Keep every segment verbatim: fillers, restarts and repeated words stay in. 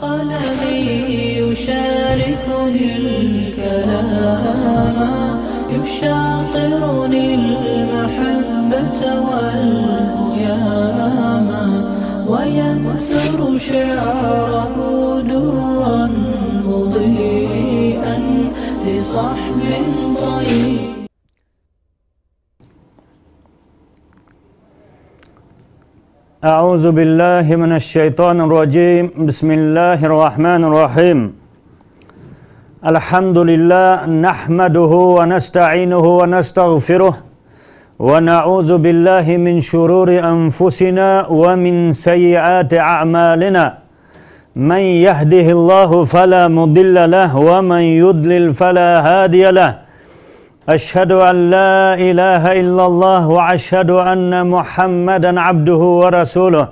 قلمي يشاركني الكلام، يشاطرني المحبة والهيام، وينثر شعره درا مضيئا لصحب طيب. أعوذ بالله من الشيطان الرجيم. بسم الله الرحمن الرحيم. الحمد لله، نحمده ونستعينه ونستغفره، ونعوذ بالله من شرور أنفسنا ومن سيئات أعمالنا. من يهده الله فلا مضل له، ومن يضلل فلا هادي له. أشهد أن لا إله إلا الله، وأشهد أن محمدا عبده ورسوله.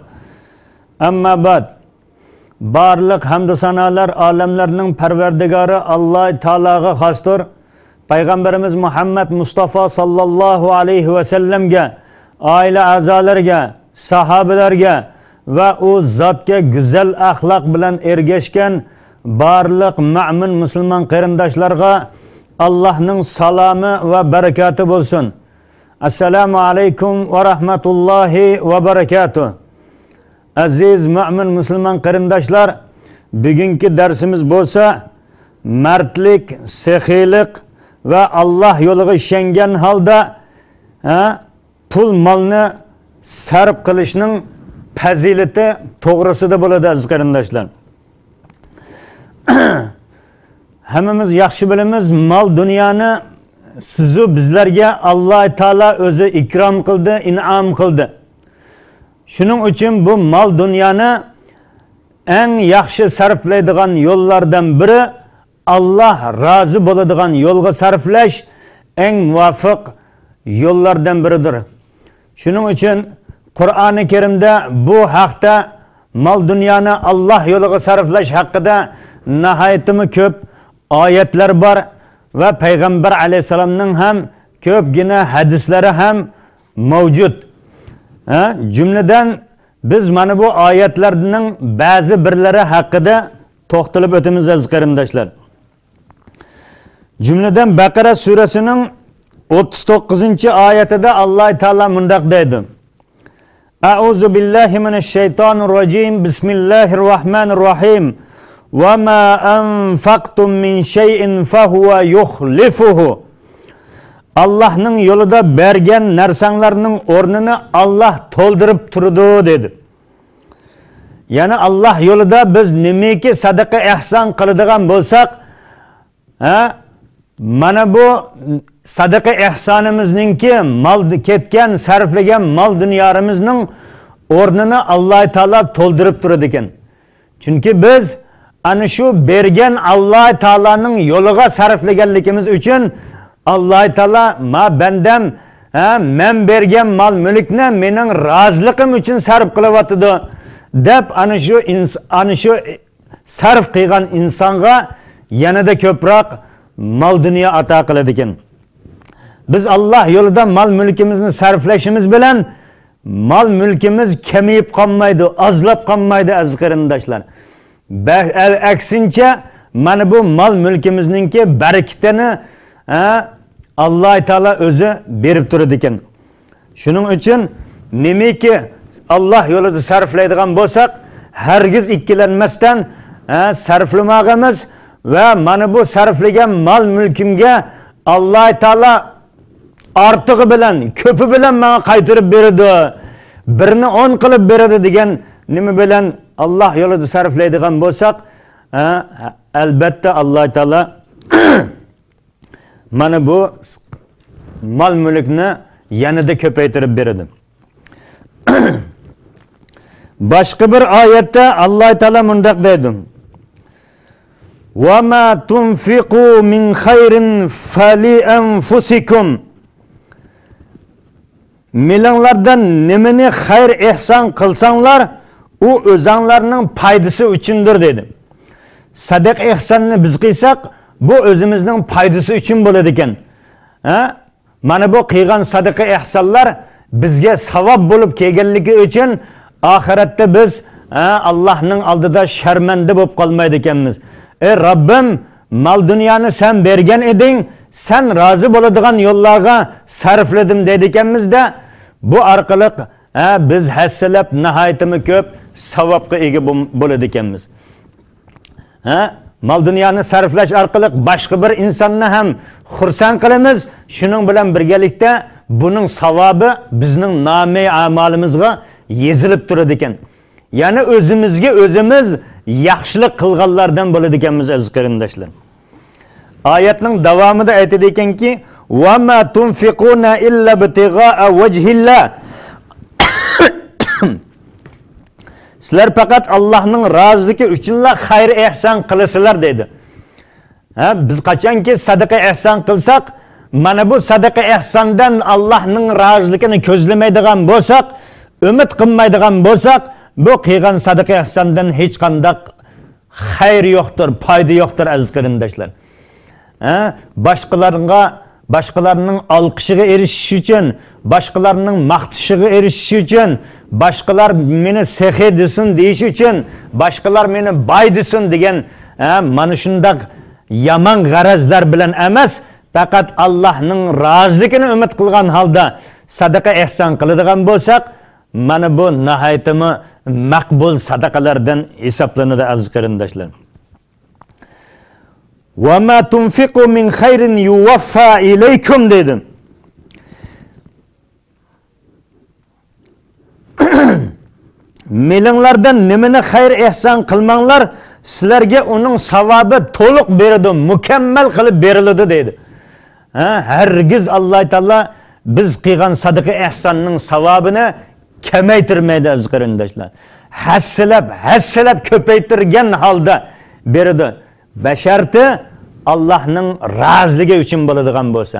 أما بعد. بارلىق ھەمدۇ سانالار ئالەملەرنىڭ پەرۋەردىگارى ئاللاھ تائالاغا خاستۇر. پەيغەمبىرىمىز مۇھەممەد مۇستافا ساللاللاھۇ ئەلەيھى ۋەسەللەمگە، ئائىلە ئەزالىرىگە، ساھابىلەرگە ۋە ئۇ زاتقا گۈزەل ئەخلاق بىلەن ئەگەشكەن بارلىق مۆمىن مۇسۇلمان قېرىنداشلارغا ئاللاھنىڭ سالامى ۋە بەرىكاتى بولسۇن. ئەسسالامۇ ئەلەيكۇم ۋە رەھمەتۇللاھى ۋە بەرىكاتۇھ. ئەزىز مۆمىن مۇسۇلمان قېرىنداشلار، بۈگۈنكى دەرسىمىز بولسا مەردلىك، سېخىيلىق ۋە ئاللاھ يولىغا ئىشەنگەن ھالدا، ھە، پۇل مالنى سەرپ قىلىشنىڭ پەزىلىتى توغرىسىدا بولىدۇ، ئەزىز قېرىنداشلار. ھەممىمىز ياخشى بىلىمىز، مال دۇنيانى سىزۇ بىزلەرگە ئاللاھ تائالا ئۆزى ئىكرام قىلدى، ئىنئام قىلدى. شۇنىڭ ئۈچۈن بۇ مال دۇنيانى ئەڭ ياخشى سەرپلەيدىغان يوللاردىن بىرى، ئاللاھ رازى بولىدىغان يولغا سەرپلەش ئەڭ مۇۋاپىق يوللاردىن بىرىدۇر. شۇنىڭ ئۈچۈن قۇرئانى كەرىمدە بۇ ھەقتە، مال دۇنيانى ئاللاھ يولىغا سەرپلەش ھەققىدە ناھايىتىمۇ كۆپ ئايەتلەر بار ۋە پەيغەمبەر ئەلەيھىسسالامنىڭ ھەم كۆپگىنە ھەدىسلىرى ھەم مەۋجۇت. ھە، جۈملىدىن بىز مانا بۇ ئايەتلەرنىڭ بەزى بىرلىرى ھەققىدە توختىلىپ ئۆتىمىز، ئەزىز قېرىنداشلار. جۈملىدىن بەقەرە سۈرىسىنىڭ ئوتتۇز توققۇزىنچى ئايەتىدە ئاللاھ تائالا مۇنداق دەيدۇ: أعوذ بالله من الشيطان الرجيم. بسم الله الرحمن الرحيم. وما أنفقتم من شيء فهو يخلفه. ئاللاھنىڭ يولىدا بەرگەن نەرسەڭلارنىڭ ئورنىنى ئاللاھ تولدۇرۇپ تۇرىدۇ، دېدى. يەنى ئاللاھ يولىدا بىز نېمىكى سەدىقە ئېھسان قىلىدىغان بولساق، ھە، مانا بۇ سەدىقە ئېھسانىمىزنىڭكى مال، كەتكەن، سەرپلىگەن مال دۇنيارىمىزنىڭ ئورنىنى ئاللاھ تائالا تولدۇرۇپ تۇرىدىكەن. چۈنكى بىز ئەنە شۇ بەرگەن ئاللاھ تائالانىڭ يولىغا سەرپلىگەنلىكىمىز ئۈچۈن ئاللاھ تائالا، ما بەندەم، ھە، مەن بەرگەن مال مۈلۈكنى مېنىڭ رازىلىقىم ئۈچۈن سەرپ قىلىۋاتىدۇ، دەپ ئەنە شۇ ئىنس-، ئەنە شۇ سەرپ قىلغان ئىنسانغا يەنىدە كۆپرەك مال دۇنيا ئاتا قىلىدىكەن. بىز ئاللاھ يولىدا مال مۈلكىمىزنى سەرپلەشىمىز بىلەن مال مۈلكىمىز كېمىيىپ قالمايدۇ، ئازلاپ قالمايدۇ، ئەزىز قېرىنداشلار. بە-، ئە-، ئەكسىنچە، مانا بۇ مال مۈلكىمىزنىڭكى بەرىكىتىنى، ھە، ئاللاھ تائالا ئۆزى بېرىپ تۇرىدىكەن. شۇنىڭ ئۈچۈن نېمىكى ئاللاھ يولىدا سەرپلەيدىغان بولساق، ھەرگىز ئىككىلەنمەستىن، ھە، سەرپلىمەگىمىز ۋە مانا بۇ سەرپلىگەن مال مۈلكۈمگە ئاللاھ تائالا ئارتۇقى بىلەن، كۆپى بىلەن ماڭا قايتۇرۇپ بېرىدۇ. بىرنى ئون قىلىپ بېرىدۇ دېگەن نېمە بىلەن ئاللاھ يولىدا سەرپلەيدىغان بولساق، ھە، ئەلبەتتە ئاللاھ تائالا مانا بۇ مال مۈلۈكنى يەنىدە كۆپەيتىرىپ بېرىدۇ. باشقا بىر ئايەتتە ئاللاھ تائالا مۇنداق دەيدۇ: وما تنفقوا من خير فلأنفسكم. مېلىڭلاردىن نېمىنى خەير ئېھسان قىلساڭلار، ئۇ ئۆزەڭلارنىڭ پايدىسى ئۈچۈندۇر، دېدى. سەدىقە ئېھساننى بىز قىلساق، بۇ ئۆزىمىزنىڭ پايدىسى ئۈچۈن بولىدىكەن. ھە؟ مانا بۇ قىلغان سەدىقە ئېھسانلار بىزگە ساۋاب بولۇپ كەلگەنلىكى ئۈچۈن، ئاخىرەتتە بىز ھە، ئاللاھنىڭ ئالدىدا شەرمەندە بولۇپ قالمايدىكەنمىز. ئەي رەببىم، مال دۇنيانى سەن بەرگەن ئىدىڭ، سەن رازى بولىدىغان يوللارغا سەرپلىدىم دەيدىكەنمىز-دە، بۇ ئارقىلىق، ھە، بىز ھەسسىلەپ ناھايىتىمۇ كۆپ ساۋابقا ئىگە بول-، بولىدىكەنمىز. ھە؟ مال دۇنيانى سەرپلەش ئارقىلىق باشقا بىر ئىنساننى ھەم خۇرسەن قىلىمىز. شۇنىڭ بىلەن بىرگىلىكتە بۇنىڭ ساۋابى بىزنىڭ نامەي ئەمالىمىزغا يېزىلىپ تۇرىدىكەن. يەنى ئۆزىمىزگە ئۆزىمىز ياخشىلىق قىلغانلاردىن بولىدىكەنمىز، ئەزىز قېرىنداشلار. ئايەتنىڭ داۋامىدا ئېيتىدىكەنكى، «وما تنفقون إلا ابتغاء وجه الله.» سىلەر پەقەت ئاللاھنىڭ رازىلىقى ئۈچۈنلا خەير ئېھسان قىلىسىلەر، دەيدۇ. ھە، بىز قاچانكى سەدىقە ئېھسان قىلساق، مانا بۇ سەدىقە ئېھساندىن ئاللاھنىڭ رازىلىقىنى كۆزلىمەيدىغان بولساق، ئۈمىد قىلمايدىغان بولساق، بۇ قىلغان سەدىقە ئېھساندىن ھېچقانداق خەير يوقتۇر، پايدا يوقتۇر، ئەزىز قېرىنداشلار. ھە؟ باشقىلارغا، باشقىلارنىڭ ئالقىشىغا ئېرىشىش ئۈچۈن، باشقىلارنىڭ ماختىشىغا ئېرىشىش ئۈچۈن، باشقىلار مېنى سېخىي دېسۇن دېيىش ئۈچۈن، باشقىلار مېنى باي دېسۇن دېگەن، ھە، مانا شۇنداق يامان غەرەزلەر بىلەن ئەمەس، پەقەت ئاللاھنىڭ رازىلىقىنى ئۈمىد قىلغان ھالدا سەدىقە ئېھسان قىلىدىغان بولساق، مانا بۇ ناھايىتىمۇ مەقبۇل سەدىقىلەردىن ھېسابلىنىدۇ، ئەزىز قېرىنداشلار. «وما تنفقوا من خير يوف إليكم» دېدى. مېلىڭلاردىن نېمىنى خەير ئېھسان قىلماڭلار، سىلەرگە ئۇنىڭ ساۋابى تولۇق بېرىدۇ، مۇكەممەل قىلىپ بېرىلىدۇ، دەيدۇ. ھە، ھەرگىز ئاللاھ تائالا بىز قىلغان سەدىقە ئېھساننىڭ ساۋابىنى كېمەيتۈرمەيدۇ، ئەزىز قېرىنداشلار. ھەسسىلەپ، ھەسسىلەپ كۆپەيتۈرگەن ھالدا بېرىدۇ. بەشەرتى ئاللاھنىڭ رازىلىقى ئۈچۈن بولىدىغان بولسا،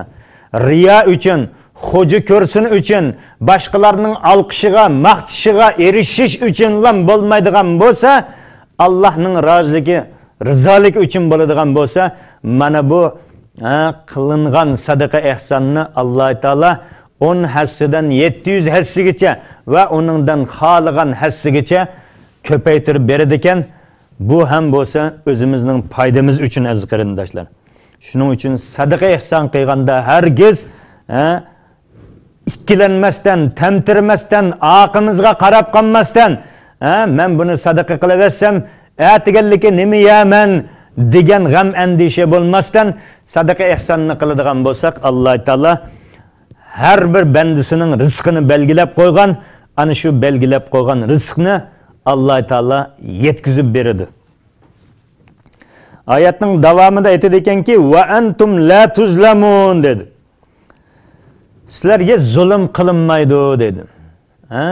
رىيا ئۈچۈن، خوجا كۆرسۇن ئۈچۈن، باشقىلارنىڭ ئالقىشىغا، ماختىشىغا ئېرىشىش ئۈچۈنلا بولمايدىغان بولسا، ئاللاھنىڭ رازىلىقى، رىزالىقى ئۈچۈن بولىدىغان بولسا، مانا بۇ، ھە، قىلىنغان سەدىقە ئېھساننى ئاللاھ تائالا ئون ھەسسىدىن يەتتە يۈز ھەسسىگىچە ۋە ئۇنىڭدىن خالىغان ھەسسىگىچە كۆپەيتۈرۈپ بېرىدىكەن. بۇ ھەم بولسا ئۆزىمىزنىڭ پايدىمىز ئۈچۈن، ئەزىز قېرىنداشلار. شۇنىڭ ئۈچۈن سەدىقە ئېھسان قىلغاندا ھەرگىز، ھە، ئىككىلەنمەستىن، تەمتىرىمەستىن، ئارقىمىزغا قاراپ قالماستىن، ھە، مەن بۇنى سەدىقە قىلىۋەتسەم، ئەتىگەنلىكى نېمە يەيمەن دېگەن غەم ئەندىشە بولماستىن، سەدىقە ئېھساننى قىلىدىغان بولساق، ئاللاھ تائالا ھەر بىر بەندىسىنىڭ رىزقىنى بەلگىلەپ قويغان، ئەنە شۇ بەلگىلەپ قويغان رىزقنى ئاللاھ تائالا يەتكۈزۈپ بېرىدۇ. ئايەتنىڭ داۋامىدا ئېيتىدىكەنكى، «وأنتم لا تظلمون» دېدى. سىلەرگە زۇلۇم قىلىنمايدۇ، دېدى. ھە؟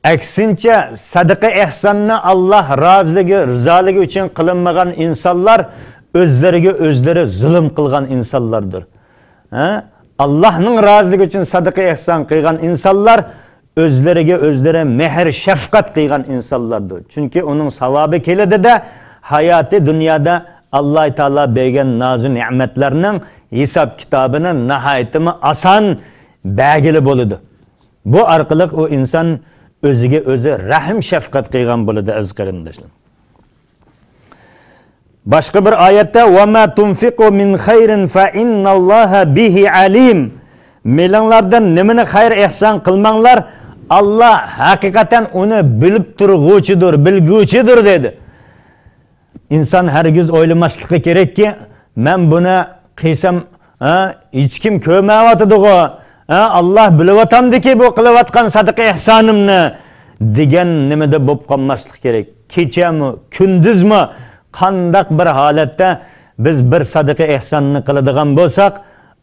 ئەكسىنچە، سەدىقە ئېھساننى ئاللاھ رازىلىقى، رىزالىقى ئۈچۈن قىلىنمىغان ئىنسانلار ئۆزلىرىگە ئۆزلىرى زۇلۇم قىلغان ئىنسانلاردۇر. ھە؟ ئاللاھنىڭ رازىلىقى ئۈچۈن سەدىقە ئېھسان قىلغان ئىنسانلار ئۆزلىرىگە ئۆزلىرى مېھىر شەپقەت قىلغان ئىنسانلاردۇر. چۈنكى ئۇنىڭ ساۋابى كېلىدىدە، ھاياتى دۇنيادا ئاللاھ تائالا بەرگەن نازۇ نېمەتلەرنىڭ ھېساب كىتابىنى ناھايىتىمۇ ئاسان بەرگىلى بولىدۇ. بۇ ئارقىلىق ئۇ ئىنسان ئۆزىگە ئۆزى رەھىم شەپقەت قىلغان بولىدۇ، ئەزىز قېرىنداشلار. باشقا بىر ئايەتتە، «وما تنفقوا من خير فإن الله به عليم.» مېلىڭلاردىن نېمىنى خەير ئېھسان قىلماڭلار، ئاللاھ ھەقىقەتەن ئۇنى بىلىپ تۇرغۇچىدۇر، بىلگۈچىدۇر، دېدى. ئىنسان ھەرگىز ئويلىماسلىقى كېرەككى، مەن بۇنى قىلسام، ھە، ھېچكىم كۆرمەيۋاتىدىغۇ، ھە، ئاللاھ بىلىۋاتامدىكى بۇ قىلىۋاتقان سەدىقە ئېھسانىمنى، دېگەن نېمىدە بولۇپ قالماسلىق كېرەك. كېچەمۇ، كۈندۈزمۇ، قانداق بىر ھالەتتە بىز بىر سەدىقە ئېھساننى قىلىدىغان بولساق،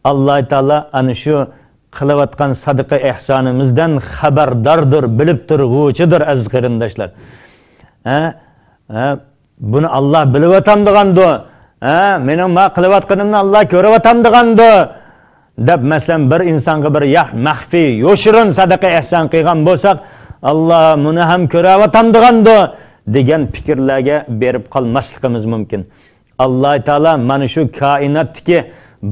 ئاللاھ تائالا ئەنە شۇ قىلىۋاتقان سەدىقە ئېھسانىمىزدىن خەۋەرداردۇر، بىلىپ تۇرغۇچىدۇر، ئەزىز قېرىنداشلار. ھە؟ ھە؟ بۇنى ئاللاھ بىلىۋاتامدىغاندۇ؟ ھە؟ مېنىڭ ما قىلىۋاتقىنىمنى ئاللاھ كۆرۈۋاتامدىغاندۇ؟ دەپ، مەسىلەن، بىر ئىنسانغا بىر ياق، مەخپىي، يوشۇرۇن سەدىقە ئېھسان قىلغان بولساق، ئاللاھ مۇنى ھەم كۆرۈۋاتامدىغاندۇ؟ دېگەن پىكىرلەرگە بېرىپ قالماسلىقىمىز مۇمكىن. ئاللاھ تائالا مانا شۇ كائىناتتىكى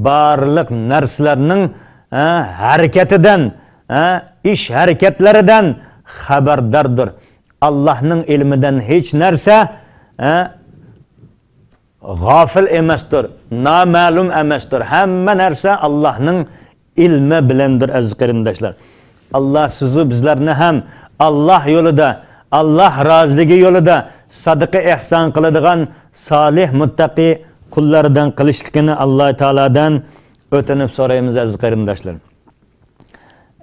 بارلىق نەرسىلەرنىڭ، ھە، ھەرىكىتىدىن، ھە، ئىش ھەرىكەتلىرىدىن خەۋەرداردۇر. ئاللاھنىڭ ئىلمىدىن ھېچ نەرسە، ھە، غافىل ئەمەستۇر، نامەلۇم ئەمەستۇر. ھەممە نەرسە ئاللاھنىڭ ئىلمى بىلەندۇر، ئەزىز قېرىنداشلار. ئاللا سىزۇ بىزلەرنى ھەم ئاللا يولىدا، ئاللا رازىلىقى يولىدا سادىقە ئېھسان قىلىدىغان سالىھ، مۇتتەقى قۇللاردىن قىلىشلىقىنى ئاللا تائالادىن ئۆتۈنۈپ سورايمىز، ئەزىز قېرىنداشلار.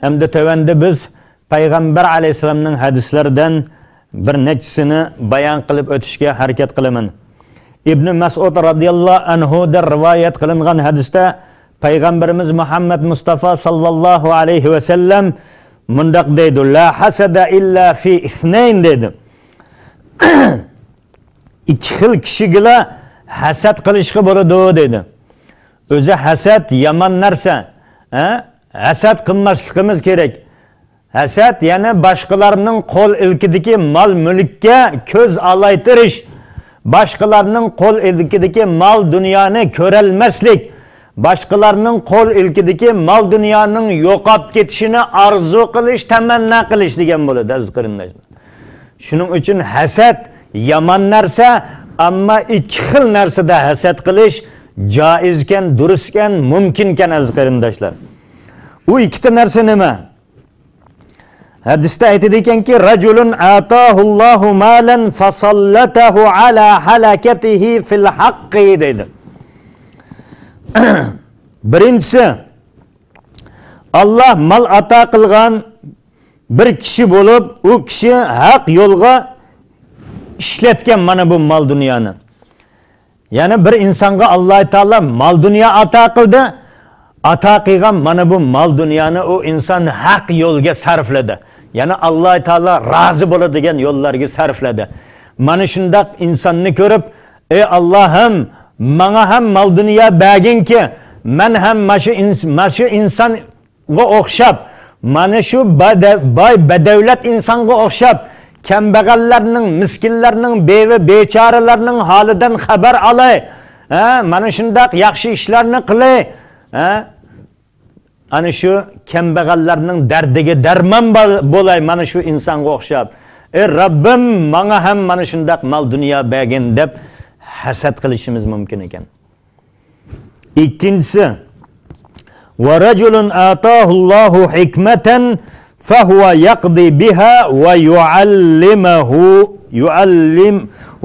ئەمدى تۆۋەندە بىز پەيغەمبەر ئەلەيھىسسالامنىڭ ھەدىسلىرىدىن بىر نەچچىسىنى بايان قىلىپ ئۆتۈشكە ھەرىكەت قىلىمەن. ئىبنى مەسئۇد رازىياللاھۇ ئەنھۇدىن رىۋايەت قىلىنغان ھەدىستە پەيغەمبىرىمىز مۇھەممەد مۇستافا ساللاللاھۇ ئەلەيھى ۋەسەللەم مۇنداق دەيدۇ، لا ھەسەدە ئىللا فى ئىسنەين دەيدۇ. ئىككى خىل كىشىگىلا ھەسەت قىلىشقا بولىدۇ دەيدۇ. ئۆزى ھەسەت يامان نەرسە. ھە؟ ھەسەت قىلماسلىقىمىز كېرەك. ھەسەت، يەنى باشقىلارنىڭ قول ئىلكىدىكى مال-مۈلۈككە كۆز ئالايتىرىش، باشقىلارنىڭ قول ئىلكىدىكى مال-دۇنيانى كۆرەلمەسلىك، باشقىلارنىڭ قول ئىلكىدىكى مال-دۇنيانىڭ يوقاپ كېتىشىنى ئارزۇ قىلىش، تەمەننا قىلىش دېگەن بولىدۇ، ئەزىز قېرىنداشلار. شۇنىڭ ئۈچۈن ھەسەت يامان نەرسە، ئەمما ئىككى خىل نەرسىدە ھەسەت قىلىش جائىزكەن، دۇرۇسكەن، مۇمكىنكەن، ئەزىز قېرىنداشلار. ئۇ ئىككىتا نەرسە نېمە؟ ھەدىستە ئېيتىدىكەنكى، رەجۇلۇن ئاتاھۇللاھۇ مالەن فەسەللەتەھۇ ئەلا ھەلەكەتىھى فىل ھەققى دەيدۇ. بىرىنچىسى، ئاللا مال ئاتا قىلغان بىر كىشى بولۇپ، ئۇ كىشى ھەق يولغا ئىشلەتكەن مانا بۇ مال دۇنيانى. يەنى بىر ئىنسانغا ئاللا تائالا مال دۇنيا ئاتا قىلدى. ئاتا قىلغان مانا بۇ مال دۇنيانى ئۇ ئىنسان ھەق يولغا سەرپلىدى. يەنى ئاللا تائالا رازى بولىدىغان يوللارغا سەرپلىدى. مانا شۇنداق ئىنساننى كۆرۈپ، ئەي ئاللاھىم، ماڭا ھەم مال دۇنيا بەرگىنكى، مەن ھەم ماشۇ ئىنس-، ماشۇ ئىنسان ئوخشاپ، مانا شۇ بەدە-، باي بەدەۋلەت ئىنسانغا ئوخشاپ، كەمبەغەللەرنىڭ، مىسكىنلەرنىڭ، بىۋە بىچارىلەرنىڭ ھالىدىن خەۋەر ئالاي. ھە، مانا شۇنداق ياخشى ئىشلارنى قىلاي. ھە، ئەنە شۇ كەمبەغەللەرنىڭ دەردىگە دەرمان بول-، بولاي مانا شۇ ئىنسانغا ئوخشاپ. ئەي رەببىم، ماڭا ھەم مانا شۇنداق مال دۇنيا بەرگىن دەپ ھەسەت قىلىشىمىز مۇمكىن ئىكەن. ئىككىنچىسى، ۋە رەجۇلۇن ئاتاھۇللاھۇ ھىكمەتەن فەھۇۋە يەقدى بىھا ۋە يۇئەللىمەھۇ، يۇئەللىم،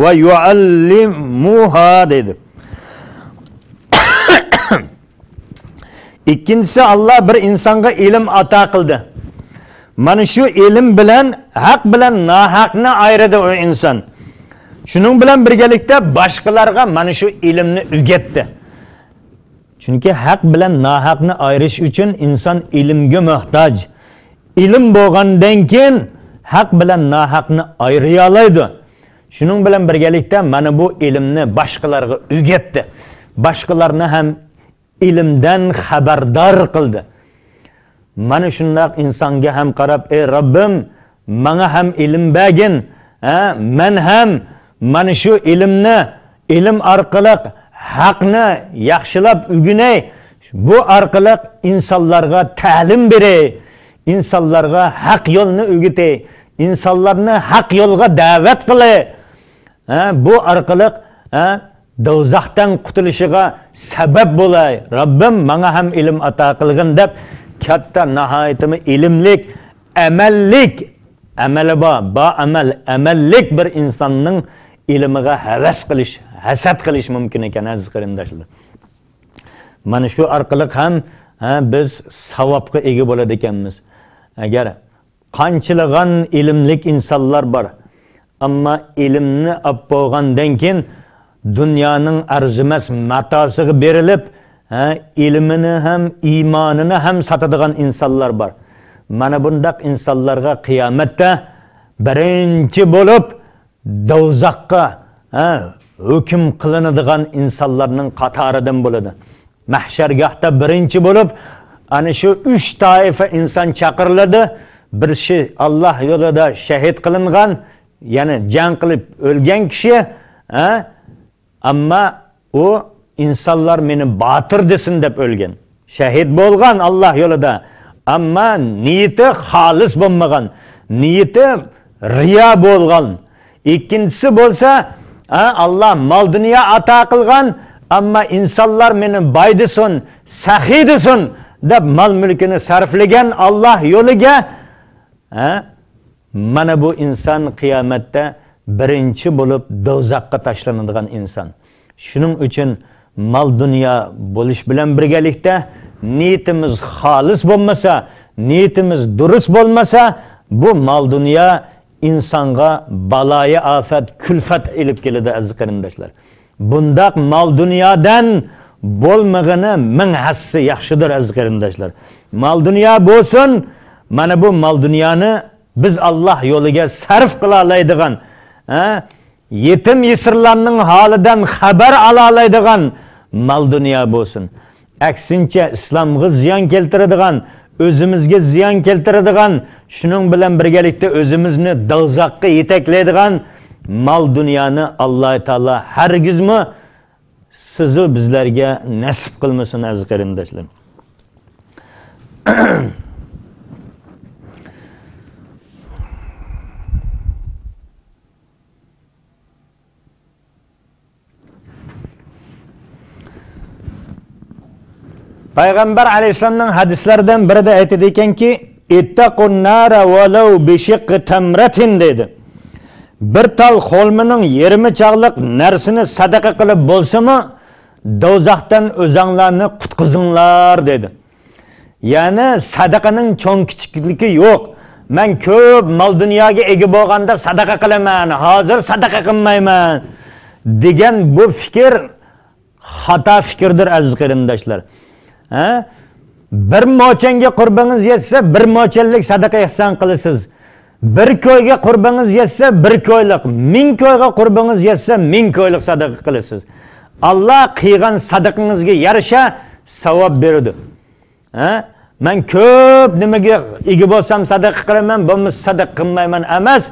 ۋە يۇئەللىمۇھا دەيدۇ. ئىككىنچىسى، ئاللا بىر ئىنسانغا ئىلىم ئاتا قىلدى. مانا شۇ ئىلىم بىلەن ھەق بىلەن ناھەقنى ئايرىدى ئۇ ئىنسان. شۇنىڭ بىلەن بىرگىلىكتە باشقىلارغا مانا شۇ ئىلىمنى ئۆگەتتى. چۈنكى ھەق بىلەن ناھەقنى ئايرىش ئۈچۈن ئىنسان ئىلىمگە موھتاج. ئىلىم بولغاندىن كېيىن ھەق بىلەن ناھەقنى ئايرىيالايدۇ. شۇنىڭ بىلەن بىرگىلىكتە مانا بۇ ئىلىمنى باشقىلارغا ئۆگەتتى. باشقىلارنى ھەم ئىلىمدىن خەۋەردار قىلدى. مانا شۇنداق ئىنسانغا ھەم قاراپ، ئەي رەببىم، ماڭا ھەم ئىلىم بەرگىن، ھە، مەن ھەم مانا شۇ ئىلىمنى، ئىلىم ئارقىلىق ھەقنى ياخشىلاپ ئۆگىنەي، بۇ ئارقىلىق ئىنسانلارغا تەلىم بېرەي، ئىنسانلارغا ھەق يولنى ئۆگىتەي، ئىنسانلارنى ھەق يولغا دەۋەت قىلاي. ھە، بۇ ئارقىلىق، ھە، دوزاختىن قۇتۇلۇشىغا سەۋەب بولاي. رەببىم، ماڭا ھەم ئىلىم ئاتا قىلغىن دەپ، كاتتا، ناھايىتىمۇ ئىلىملىك، ئەمەللىك، ئەمەلى بار، بار ئەمەل، ئەمەللىك بىر ئىنساننىڭ ئىلمىغا ھەۋەس قىلىش، ھەسەت قىلىش مۇمكىن ئىكەن، ئەزىز قېرىنداشلار. مانا شۇ ئارقىلىق ھەم، ھە، بىز ساۋابقا ئىگە بولىدىكەنمىز. ئەگەر قانچىلىغان ئىلىملىك ئىنسانلار بار. ئەمما ئىلىمنى ئاپ بولغاندىن كېيىن دۇنيانىڭ ئەرزىمەس ماتاسىغا بېرىلىپ، ھە، ئىلمىنى ھەم ئىمانىنى ھەم ساتىدىغان ئىنسانلار بار. مانا بۇنداق ئىنسانلارغا قىيامەتتە بىرىنچى بولۇپ دوزاخقا، ھە، ھۆكۈم قىلىنىدىغان ئىنسانلارنىڭ قاتارىدىن بولىدۇ. مەھشەرگاھتا بىرىنچى بولۇپ، ئەنە شۇ ئۈچ تائىپە ئىنسان چاقىرىلىدۇ. بىرسى ئاللا يولىدا شەھىد قىلىنغان، يەنى جەڭ قىلىپ ئۆلگەن كىشى، ھە؟ ئەمما ئۇ ئىنسانلار مېنى باتۇر دېسۇن دەپ ئۆلگەن. شەھىد بولغان ئاللا يولىدا، ئەمما نىيىتى خالىس بولمىغان. نىيىتى رىيا بولغان. ئىككىنچىسى بولسا، ھە، ئاللا مال دۇنيا ئاتا قىلغان، ئەمما ئىنسانلار مېنى باي دېسۇن، سەخىي دېسۇن دەپ مال مۈلكىنى سەرپلىگەن ئاللا يولىغا، ھە، مانا بۇ ئىنسان قىيامەتتە بىرىنچى بولۇپ دوزاخقا تاشلىنىدىغان ئىنسان. شۇنىڭ ئۈچۈن مال دۇنيا بولۇش بىلەن بىرگەلىكتە نىيىتىمىز خالىس بولمىسا، نىيىتىمىز دۇرۇس بولمىسا، بۇ مال دۇنيا ئىنسانغا بالايى ئافەت، كۈلفەت ئېلىپ كېلىدۇ، ئەزىز قېرىنداشلار. بۇنداق مال دۇنيادىن بولمىغىنى مىڭ ھەسسە ياخشىدۇر، ئەزىز قېرىنداشلار. مال دۇنيا بولسۇن، مانا بۇ مال دۇنيانى بىز ئاللا يولىغا سەرپ قىلالايدىغان، ھە، يېتىم يېسىرلارنىڭ ھالىدىن خەۋەر ئالالايدىغان مال دۇنيا بولسۇن. ئەكسىنچە، ئىسلامغا زىيان كەلتۈرىدىغان، ئۆزىمىزگە زىيان كەلتۈرىدىغان، شۇنىڭ بىلەن بىرگەلىكتە ئۆزىمىزنى دوزاخقا يېتەكلەيدىغان مال دۇنيانى ئاللا تائالا ھەرگىزمۇ سىزۇ بىزلەرگە نەسىپ قىلمىسۇن، ئەزىز قېرىنداشلار. پەيغەمبەر ئەلەيھىسسالامنىڭ ھەدىسلىرىدىن بىرىدە ئېيتىدىكەنكى، «اتقوا النار ولو بشق تمرة» دەيدۇ. بىر تال خورمىنىڭ يېرىمى چاغلىق نەرسىنى سەدىقە قىلىپ بولسىمۇ، دوزاختىن ئۆزەڭلارنى قۇتقۇزۇڭلار دەيدۇ. يەنى سەدىقىنىڭ چوڭ كىچىكلىكى يوق. مەن كۆپ مال دۇنياغا ئىگە بولغاندا سەدىقە قىلىمەن، ھازىر سەدىقە قىلمايمەن دېگەن بۇ پىكىر خاتا پىكىردۇر، ئەزىز قېرىنداشلار. ھە؟ بىر موچەنگە قۇربىڭىز يەتسە، بىر موچەنلىك سەدىقە ئېھسان قىلىسىز. بىر كويغا قۇربىڭىز يەتسە، بىر كويلۇق، مىڭ كويغا قۇربىڭىز يەتسە، مىڭ كويلۇق سەدىقە قىلىسىز. ئاللا قىلغان سەدىقىڭىزگە يارىشا ساۋاب بېرىدۇ. ھە؟ مەن كۆپ نېمىگە ئىگە بولسام سەدىقە قىلىمەن، بولمىسا سەدىقە قىلمايمەن ئەمەس.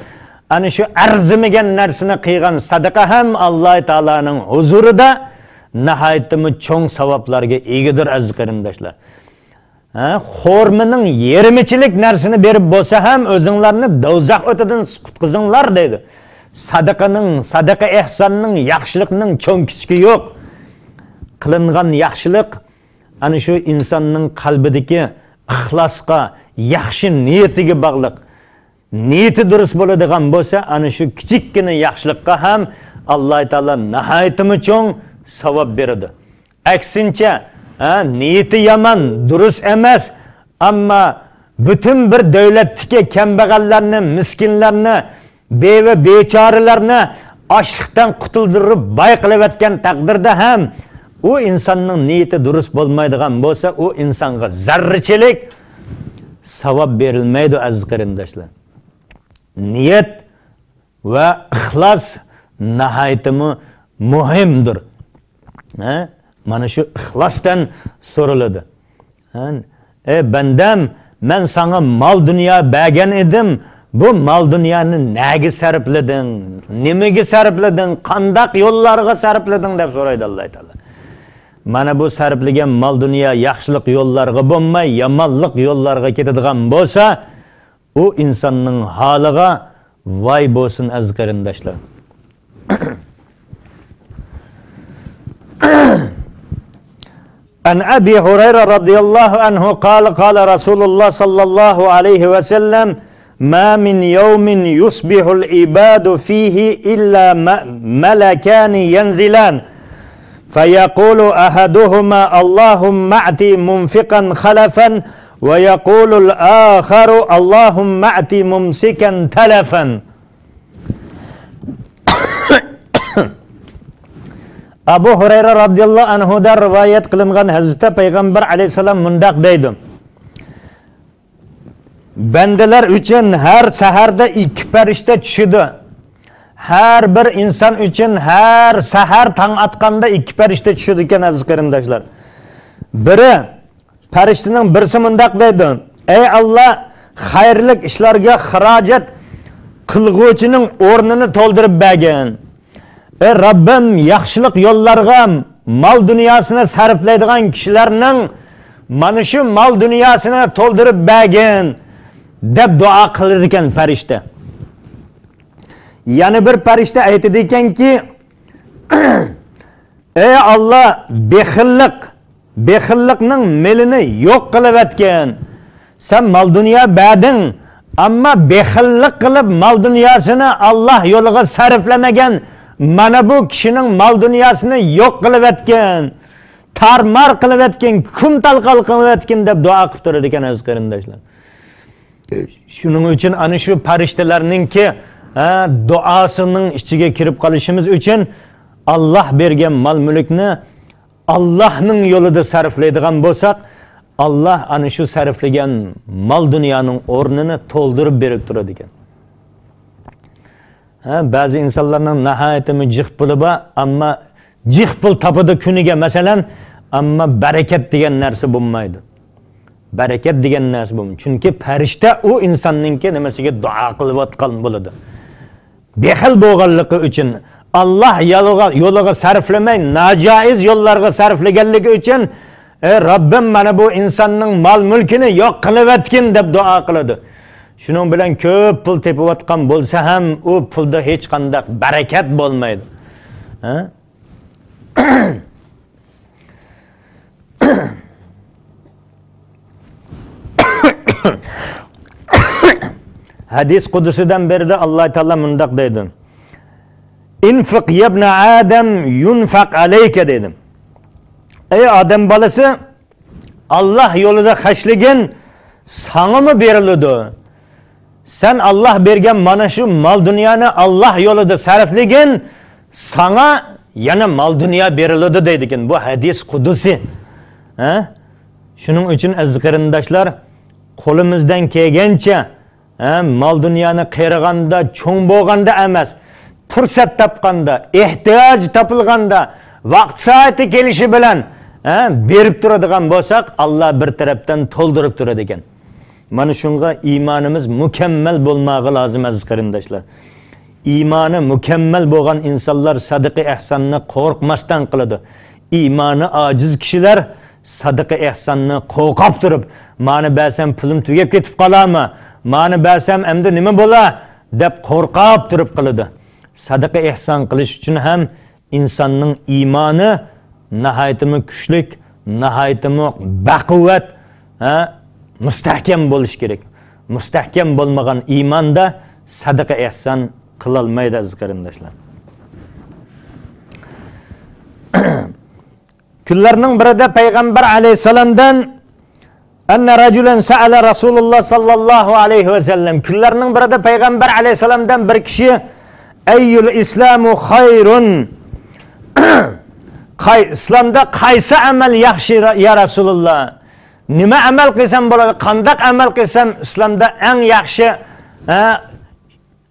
ئەنە شۇ ئەرزىمىگەن نەرسىنى قىلغان سەدىقە ھەم ئاللا تائالانىڭ ھۇزۇرىدا ناھايىتىمۇ چوڭ ساۋابلارغا ئىگىدۇر، ئەزىز قېرىنداشلار. ھە، خورمىنىڭ يېرىمىچىلىك نەرسىنى بېرىپ بولسا ھەم ئۆزۈڭلارنى دوزاخ ئوتىدىن قۇتقۇزۇڭلار دەيدۇ. سەدىقىنىڭ، سەدىقە ئېھساننىڭ، ياخشىلىقنىڭ چوڭ كىچىكى يوق. قىلىنغان ياخشىلىق ئەنە شۇ ئىنساننىڭ قەلبىدىكى ئىخلاسقا، ياخشى نىيىتىگە باغلىق. نىيىتى دۇرۇس بولىدىغان بولسا، ئەنە شۇ كىچىككىنە ياخشىلىققا ھەم ئاللا تائالا ناھايىتىمۇ چوڭ ساۋاب بېرىدۇ. ئەكسىنچە، ھە، نىيىتى يامان، دۇرۇس ئەمەس، ئەمما پۈتۈن بىر دۆلەتتىكى كەمبەغەللەرنى، مىسكىنلارنى، بىۋە بىچارىلەرنى ئاچلىقتىن قۇتۇلدۇرۇپ باي قىلىۋەتكەن تەقدىردە ھەم ئۇ ئىنساننىڭ نىيىتى دۇرۇس بولمايدىغان بولسا، ئۇ ئىنسانغا زەررىچىلىك ساۋاب بېرىلمەيدۇ، ئەزىز قېرىنداشلار. نىيەت ۋە ئىخلاس ناھايىتىمۇ مۇھىمدۇر. ھە؟ مانا شۇ ئىخلاستىن سورىلىدۇ. ھە؟ ئەي بەندەم، مەن ساڭا مال دۇنيا بەرگەن ئىدىم، بۇ مال دۇنيانى نەگە سەرپلىدىڭ؟ نېمىگە سەرپلىدىڭ؟ قانداق يوللارغا سەرپلىدىڭ؟ دەپ سورايدۇ ئاللا تائالا. مانا بۇ سەرپلىگەن مال دۇنيا ياخشىلىق يوللارغا بولماي، يامانلىق يوللارغا كېتىدىغان بولسا، ئۇ ئىنساننىڭ ھالىغا ۋاي بولسۇن، ئەزىز قېرىنداشلار. عن أبي هريرة رضي الله عنه قال: قال رسول الله صلى الله عليه وسلم: ما من يوم يصبح العباد فيه إلا م-، ملكان ينزلان، فيقول أحدهما: اللهم أعط منفقا خلفا، ويقول الآخر: اللهم أعط ممسكا تلفا. ئەبۇ ھۇرەيرە رازىياللاھۇ ئەنھۇدىن رىۋايەت قىلىنغان ھەدىستە پەيغەمبەر ئەلەيھىسسالام مۇنداق دەيدۇ: بەندىلەر ئۈچۈن ھەر سەھەردە ئىككى پەرىشتە چۈشىدۇ. ھەر بىر ئىنسان ئۈچۈن ھەر سەھەر تاڭ ئاتقاندا ئىككى پەرىشتە چۈشىدىكەن، ئەزىز قېرىنداشلار. بىرى، پەرىشتىنىڭ بىرسى مۇنداق دەيدۇ: ئەي ئاللا، خەيرلىك ئىشلارغا خىراجەت قىلغۇچىنىڭ ئورنىنى تولدۇرۇپ بەرگىن. ئەي رەببىم، ياخشىلىق يوللارغا مال دۇنياسىنى سەرپلەيدىغان كىشىلەرنىڭ مانا شۇ مال دۇنياسىنى تولدۇرۇپ بەرگىن. دەپ دۇئا قىلىدىكەن پەرىشتە. يەنە بىر پەرىشتە ئېيتىدىكەنكى، ئەي ئاللا، بېخىللىق، بېخىللىقنىڭ مېلىنى يوق قىلىۋەتكىن. سەن مال-دۇنيا بەردىڭ، ئەمما بېخىللىق قىلىپ مال-دۇنياسىنى ئاللا يولىغا سەرپلىمىگەن مانا بۇ كىشىنىڭ مال-دۇنياسىنى يوق قىلىۋەتكىن، تارمار قىلىۋەتكىن، كۈم-تالقان قىلىۋەتكىن دەپ دۇئا قىلىپ تۇرىدىكەن، ئەزىز قېرىنداشلار. شۇنىڭ ئۈچۈن ئەنە شۇ پەرىشتىلەرنىڭكى، ھە، دۇئاسىنىڭ ئىچىگە كىرىپ قالىشىمىز ئۈچۈن، ئاللا بەرگەن مال-مۈلۈكنى ئاللانىڭ يولىدا سەرپلەيدىغان بولساق، ئاللا ئەنە شۇ سەرپلىگەن مال-دۇنيانىڭ ئورنىنى تولدۇرۇپ بېرىپ تۇرىدىكەن. ھە، بەزى ئىنسانلارنىڭ ناھايىتىمۇ جىق پۇلى بار، ئەمما جىق پۇل تاپىدۇ كۈنىگە، مەسىلەن، ئەمما بەرىكەت دېگەن نەرسە بولمايدۇ. بەرىكەت دېگەن نەرسە بولمايدۇ. چۈنكى پەرىشتە ئۇ ئىنساننىڭكى نېمىسىگە دۇئا قىلىۋاتقان بولىدۇ. بېخىل بولغانلىقى ئۈچۈن، ئاللا يولىغا، يولىغا سەرپلىمەي، ناجائىز يوللارغا سەرپلىگەنلىكى ئۈچۈن، ئەي رەببىم، مانا بۇ ئىنساننىڭ مال-مۈلكىنى يوق قىلىۋەتكىن دەپ دۇئا قىلىدۇ. شۇنىڭ بىلەن كۆپ پۇل تېپىۋاتقان بولسا ھەم، ئۇ پۇلدا ھېچقانداق بەرىكەت بولمايدۇ. ھە؟ ھەدىس قۇدسىدىن بىرىدە ئاللا تائالا مۇنداق دەيدۇ، ئىنفىق يەبنە ئادەم يۇنفەق ئەلەيكە دەيدۇ. ئەي ئادەم بالىسى، ئاللا يولىدا خەجلىگىن، ساڭىمۇ بېرىلىدۇ. سەن ئاللا بەرگەن مانا شۇ مال-دۇنيانى ئاللا يولىدا سەرپلىگىن، ساڭا يەنە مال-دۇنيا بېرىلىدۇ دەيدىكەن. بۇ ھەدىس قۇدسى. ھە؟ شۇنىڭ ئۈچۈن ئەزىز قېرىنداشلار، قولىمىزدىن كەلگەنچە، ھە، مال-دۇنيانى قېرىغاندا، چوڭ بولغاندا ئەمەس، پۇرسەت تاپقاندا، ئېھتىياج تاپىلغاندا، ۋاقىت سائىتى كېلىشى بىلەن، ھە، بېرىپ تۇرىدىغان بولساق، ئاللا بىر تەرەپتىن تولدۇرۇپ تۇرىدىكەن. مانا شۇڭا ئىمانىمىز مۇكەممەل بولماغا لازىم، ئەزىز قېرىنداشلار. ئىمانى مۇكەممەل بولغان ئىنسانلار سەدىقە ئېھساننى قورقماستىن قىلىدۇ. ئىمانى ئاجىز كىشىلەر سەدىقە ئېھساننى قورقۇپ تۇرۇپ، مانى بەرسەم پۇلۇم تۈگەپ كېتىپ قالارمۇ؟ مانى بەرسەم ئەمدى نېمە بولا؟ دەپ قورقۇپ تۇرۇپ قىلىدۇ. سەدىقە ئېھسان قىلىش ئۈچۈن ھەم ئىنساننىڭ ئىمانى ناھايىتىمۇ كۈچلۈك، ناھايىتىمۇ بەقۇۋۋەت، ھە، مۇستەھكەم بولۇش كېرەك. مۇستەھكەم بولمىغان ئىماندا سەدىقە ئېھسان قىلالمايدۇ، ئەزىز قېرىنداشلار. كۈنلەرنىڭ بىرىدە پەيغەمبەر ئەلەيھىسسالامدىن، ئەننە رەجۇلەن سەئەلە رەسۇلۇللا ساللاللاھۇ ئەلەيھى ۋەسەللەم، كۈنلەرنىڭ بىرىدە پەيغەمبەر ئەلەيھىسسالامدىن بىر كىشى، ئەييۇل ئىسلامۇ خەيرۇن، قاي-، ئىسلامدا قايسى ئەمەل ياخشى، يا رەسۇلۇللا؟ نېمە ئەمەل قىلسام بولىدۇ؟ قانداق ئەمەل قىلسام ئىسلامدا ئەڭ ياخشى، ھە،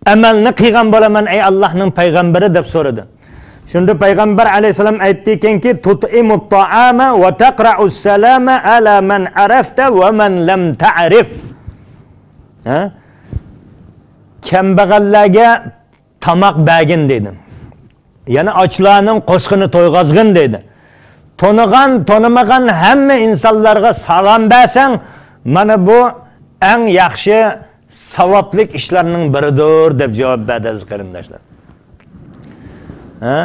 ئەمەلنى قىلغان بولىمەن، ئەي ئاللاھنىڭ پەيغەمبىرى، دەپ سورىدى. شۇندا پەيغەمبەر ئەلەيھىسسالام ئېيتتىكەنكى، تۇتئىمۇت تائامە ۋە تەقرەئۇس سالامە ئەلا مەن ئەرەفتە ۋە مەن لەم تەئرىف. ھە؟ كەمبەغەللەرگە تاماق بەرگىن دېدى. يەنە ئاچلارنىڭ قورسىقىنى تويغۇزغىن دېدى. تونۇغان، تونۇمىغان ھەممە ئىنسانلارغا سالام بەرسەڭ، مانا بۇ ئەڭ ياخشى ساۋابلىق ئىشلارنىڭ بىرىدۇر، دەپ جاۋاب بەردى، ئەزىز قېرىنداشلار. ھە؟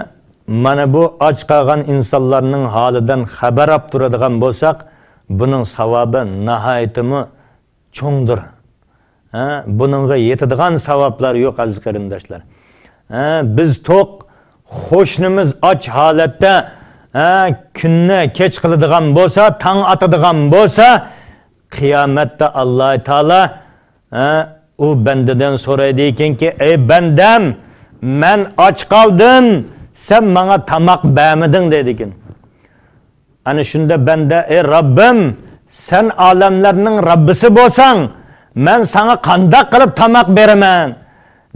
مانا بۇ ئاچ قالغان ئىنسانلارنىڭ ھالىدىن خەۋەر ئاپ تۇرىدىغان بولساق، بۇنىڭ ساۋابى ناھايىتىمۇ چوڭدۇر. ھە، بۇنىڭغا يېتىدىغان ساۋابلار يوق، ئەزىز قېرىنداشلار. ھە، بىز توق، قوشنىمىز ئاچ ھالەتتە، ھە، كۈننى كەچ قىلىدىغان بولسا، تاڭ ئاتىدىغان بولسا، قىيامەتتە ئاللا تائالا، ھە، ئۇ بەندىدىن سورايدىكەنكى، ئەي بەندەم، مەن ئاچ قالدىم، سەن ماڭا تاماق بەرمىدىڭ، دەيدىكەن. ئەنە شۇندا بەندە، ئەي رەببىم، سەن ئالەملەرنىڭ رەببىسى بولساڭ، مەن ساڭا قانداق قىلىپ تاماق بېرىمەن؟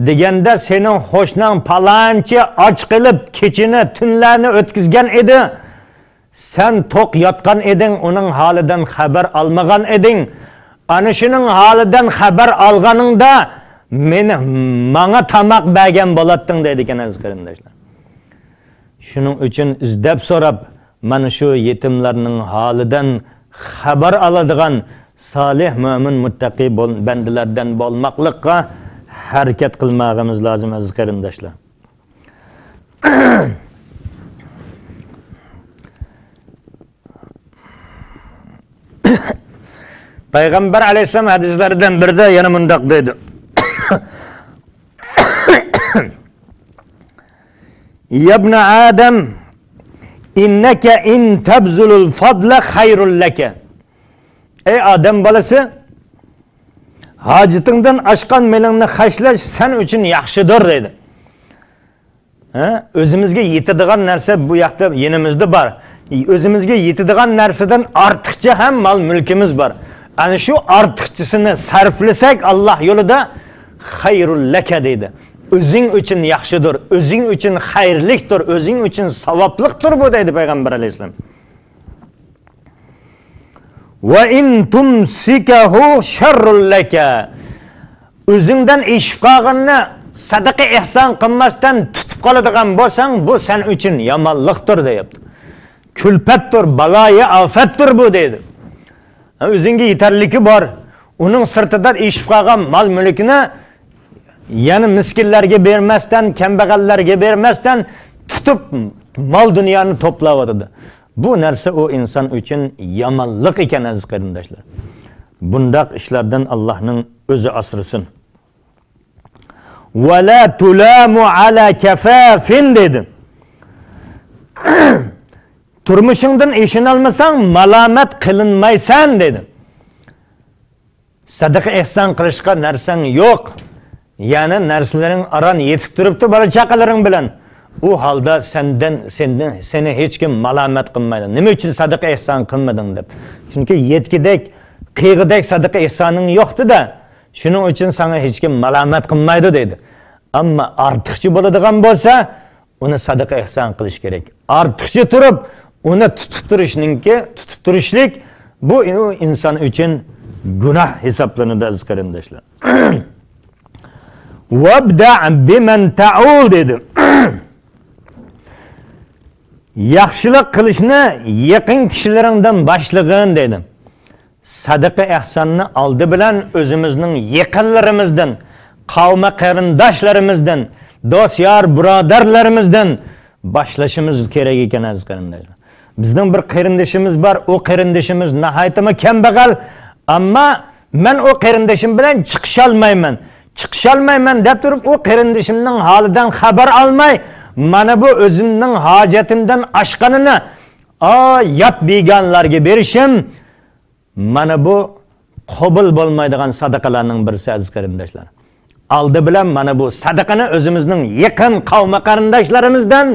دېگەندە، سېنىڭ قوشناڭ پالانچى ئاچ قېلىپ، كېچىنى، تۈنلەرنى ئۆتكۈزگەن ئىدى. سەن توق ياتقان ئىدىڭ، ئۇنىڭ ھالىدىن خەۋەر ئالمىغان ئىدىڭ. ئەنە شۇنىڭ ھالىدىن خەۋەر ئالغىنىڭدا، مېنى، ماڭا تاماق بەرگەن بولاتتىڭ، دەيدىكەن، ئەزىز قېرىنداشلار. شۇنىڭ ئۈچۈن ئىزدەپ سوراپ، مانا شۇ يېتىملارنىڭ ھالىدىن خەۋەر ئالىدىغان، سالىھ، مۆمىن، مۇتتەقىي بول-، بەندىلەردىن بولماقلىققا ھەرىكەت قىلماغىمىز لازىم، ئەزىز قېرىنداشلار. پەيغەمبەر ئەلەيھىسسالام ھەدىسلەردىن بىرىدە يەنە مۇنداق دەيدۇ. يا ابن آدم، إنك إن تبذل الفضل خير لك. ئەي ئادەم بالىسى، ھاجىتىڭدىن ئاشقان مېلىڭنى خەجلەش سەن ئۈچۈن ياخشىدۇر، دەيدۇ. ھە؟ ئۆزىمىزگە يېتىدىغان نەرسە بۇ ياقتا يېنىمىزدا بار. ئۆزىمىزگە يېتىدىغان نەرسىدىن ئارتۇقچە ھەم مال-مۈلكىمىز بار. ئەنە شۇ ئارتۇقچىسىنى سەرپلىسەك ئاللاھ يولىدا، خەيرۇل لەكە دەيدۇ. ئۆزۈڭ ئۈچۈن ياخشىدۇر، ئۆزۈڭ ئۈچۈن خەيرلىكتۇر، ئۆزۈڭ ئۈچۈن ساۋابلىقتۇر بۇ دەيدۇ پەيغەمبەر ئەلەيھىسسالام. ۋە ئىن تۇمسىكەھۇ شەررۇل لەكە. ئۆزۈڭدىن ئېشىپ قالغىنىنى سەدىقە ئېھسان قىلماستىن تۇتۇپ قالىدىغان بولساڭ، بۇ سەن ئۈچۈن يامانلىقتۇر دەيدۇ. كۈلپەتتۇر، بالايى ئاپەتتۇر بۇ دەيدۇ. ھە، ئۆزۈڭگە يېتەرلىكى بار. ئۇنىڭ سىرتىدا ئېشىپ قالغان مال-مۈلكىنى يەنە مىسكىنلەرگە بەرمەستىن، كەمبەغەللەرگە بەرمەستىن تۇتۇپ مال-دۇنيانى توپلاۋاتىدۇ. بۇ نەرسە ئۇ ئىنسان ئۈچۈن يامانلىق ئىكەن، ئەزىز قېرىنداشلار. بۇنداق ئىشلاردىن ئاللاھنىڭ ئۆزى ئاسرىسۇن. ۋە لا تۇلامۇ ئالا كەفافىن دېدى. تۇرمۇشۇڭدىن ئېشىنالمىساڭ، مالامەت قىلىنمايسەن دېدى. سەدىقە ئېھسان قىلىشقا نەرسەڭ يوق. يەنى نەرسىلىرىڭ ئاران يېتىپ تۇرۇپتۇ بالا-چاقىلىرىڭ بىلەن. ئۇ ھالدا سەندىن، سەندىن، سېنى ھېچكىم مالامەت قىلمايدۇ. نېمە ئۈچۈن سەدىقە ئېھسان قىلمىدىڭ دەپ. چۈنكى يەتكۈدەك، قىيغۇدەك سەدىقە ئېھسانىڭ يوقتۇ-دە. شۇنىڭ ئۈچۈن ساڭا ھېچكىم مالامەت قىلمايدۇ دەيدۇ. ئەمما ئارتۇقچە بولىدىغان بولسا، ئۇنى سەدىقە ئېھسان قىلىش كېرەك. ئارتۇقچە تۇرۇپ، ئۇنى تۇتۇپ تۇرۇشنىڭكى، تۇتۇپ تۇرۇشلۇق، بۇ ئىنسان ئۈچۈن گۇناھ ھېسابلىنىدۇ، ئەزىز قېرىنداشلار. ۋەبدەئ بىمەن تەئۇل دېدى. ياخشىلىق قىلىشنى يېقىن كىشىلىرىڭدىن باشلىغىن دېدى. سەدىقە ئېھساننى ئالدى بىلەن ئۆزىمىزنىڭ يېقىنلىرىمىزدىن، قاۋمى قېرىنداشلىرىمىزدىن، دوست يار بۇرادەرلىرىمىزدىن باشلىشىمىز كېرەك ئىكەن، ئەزىز قېرىنداشلار. بىزنىڭ بىر قېرىندىشىمىز بار، ئۇ قېرىندىشىمىز ناھايىتىمۇ كەمبەغەل، ئەمما مەن ئۇ قېرىندىشىم بىلەن چىقىشالمايمەن. چىقىشالمايمەن دەپ تۇرۇپ، ئۇ قېرىندىشىمنىڭ ھالىدىن خەۋەر ئالماي، مانا بۇ ئۆزۈمنىڭ ھاجىتىمدىن ئاشقىنىنى ئا يات بىگانىلەرگە بېرىشىم، مانا بۇ قوبۇل بولمايدىغان سەدىقىلەرنىڭ بىرسى، ئەزىز قېرىنداشلار. ئالدى بىلەن مانا بۇ سەدىقىنى ئۆزىمىزنىڭ يېقىن قاۋمى قېرىنداشلىرىمىزدىن،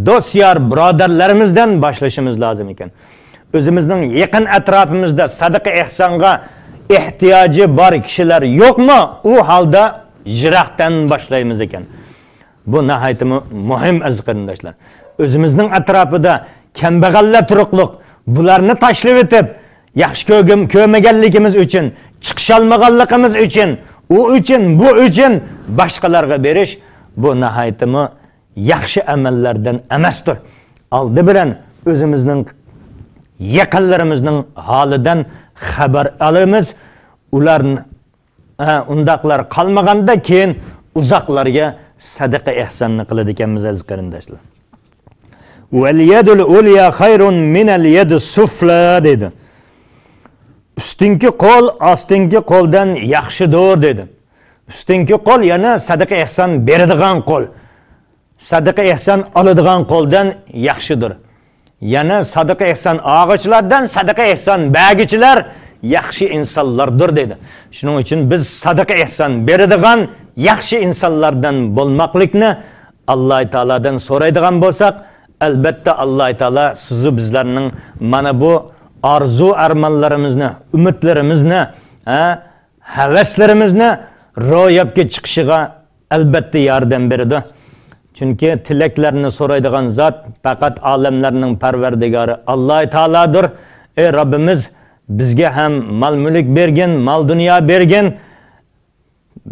دوست يار بۇرادەرلىرىمىزدىن باشلىشىمىز لازىم ئىكەن. ئۆزىمىزنىڭ يېقىن ئەتراپىمىزدا سەدىقە ئېھسانغا ئېھتىياجى بار كىشىلەر يوقمۇ؟ ئۇ ھالدا يىراقتىن باشلايمىز ئىكەن. بۇ ناھايىتىمۇ مۇھىم، ئەزىز قېرىنداشلار. ئۆزىمىزنىڭ ئەتراپىدا كەمبەغەللەر تۇرۇقلۇق، بۇلارنى تاشلىۋېتىپ، ياخشى كۆرگەن، كۆرمىگەنلىكىمىز ئۈچۈن، چىقىشالمىغانلىقىمىز ئۈچۈن، ئۇ ئۈچۈن، بۇ ئۈچۈن باشقىلارغا بېرىش، بۇ ناھايىتىمۇ ياخشى ئەمەللەردىن ئەمەستۇر. ئالدى بىلەن ئۆزىمىزنىڭ يېقىنلىرىمىزنىڭ ھالىدىن خەۋەر ئالىمىز. ئۇلار ھە، ئۇنداقلار قالمىغاندا كېيىن ئۇزاقلارغا سەدىقە ئېھساننى قىلىدىكەنمىز، ئەزىز قېرىنداشلار. ۋەل يەدۇل ئۇليا خەيرۇن مىنەل يەدىس سۇفلا دېدى. ئۈستۈنكى قول ئاستىنكى قولدىن ياخشىدۇر دېدى. ئۈستۈنكى قول يەنە سەدىقە ئېھسان بېرىدىغان قول. سەدىقە ئېھسان ئالىدىغان قولدىن ياخشىدۇر. يەنە سەدىقە ئېھسان ئالغۇچىلاردىن سەدىقە ئېھسان بەرگۈچىلەر ياخشى ئىنسانلاردۇر دېدى. شۇنىڭ ئۈچۈن بىز سەدىقە ئېھسان بېرىدىغان ياخشى ئىنسانلاردىن بولماقلىقنى ئاللاھ تائالادىن سورايدىغان بولساق، ئەلبەتتە ئاللاھ تائالا سىزۇ بىزلەرنىڭ مانا بۇ ئارزۇ ئارمانلىرىمىزنى، ئۈمىدلىرىمىزنى، ھە، ھەۋەسلىرىمىزنى روياپقا چىقىشىغا ئەلبەتتە ياردەم بېرىدۇ. چۈنكى تىلەكلەرنى سورايدىغان زات پەقەت ئالەملەرنىڭ پەرۋەردىگارى ئاللاھ تائالادۇر. ئەي رەببىمىز، بىزگە ھەم مال-مۈلۈك بەرگىن، مال-دۇنيا بەرگىن.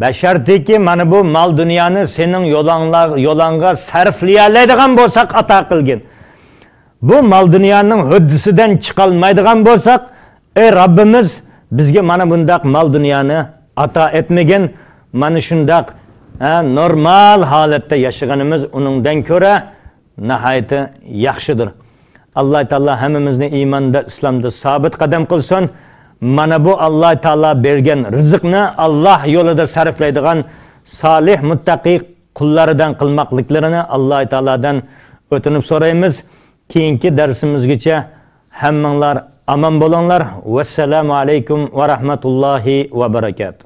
بەشەرتىكى مانا بۇ مال-دۇنيانى سېنىڭ يولۇڭلا-، يولۇڭغا سەرپلىيەلەيدىغان بولساق ئاتا قىلگىن. بۇ مال-دۇنيانىڭ ھۆددىسىدىن چىقالمايدىغان بولساق، ئەي رەببىمىز، بىزگە مانا بۇنداق مال دۇنيانى ئاتا ئەتمىگىن. مانا شۇنداق، ھە، نورمال ھالەتتە ياشىغىنىمىز ئۇنىڭدىن كۆرە ناھايىتى ياخشىدۇر. ئاللا تائالا ھەممىمىزنى ئىماندا، ئىسلامدا سابىت قەدەم قىلسۇن. مانا بۇ ئاللا تائالا بەرگەن رىزىقنى ئاللا يولىدا سەرپلەيدىغان سالىھ، مۇتتەقىي قۇللاردىن قىلماقلىقلىرىنى ئاللا تائالادىن ئۆتۈنۈپ سورايمىز. كېيىنكى دەرسىمىزگىچە ھەممىڭلار ئامان بولۇڭلار. ۋەسسالامۇ ئەلەيكۇم ۋە رەھمەتۇللاھى ۋە بەرەكاتۇھ.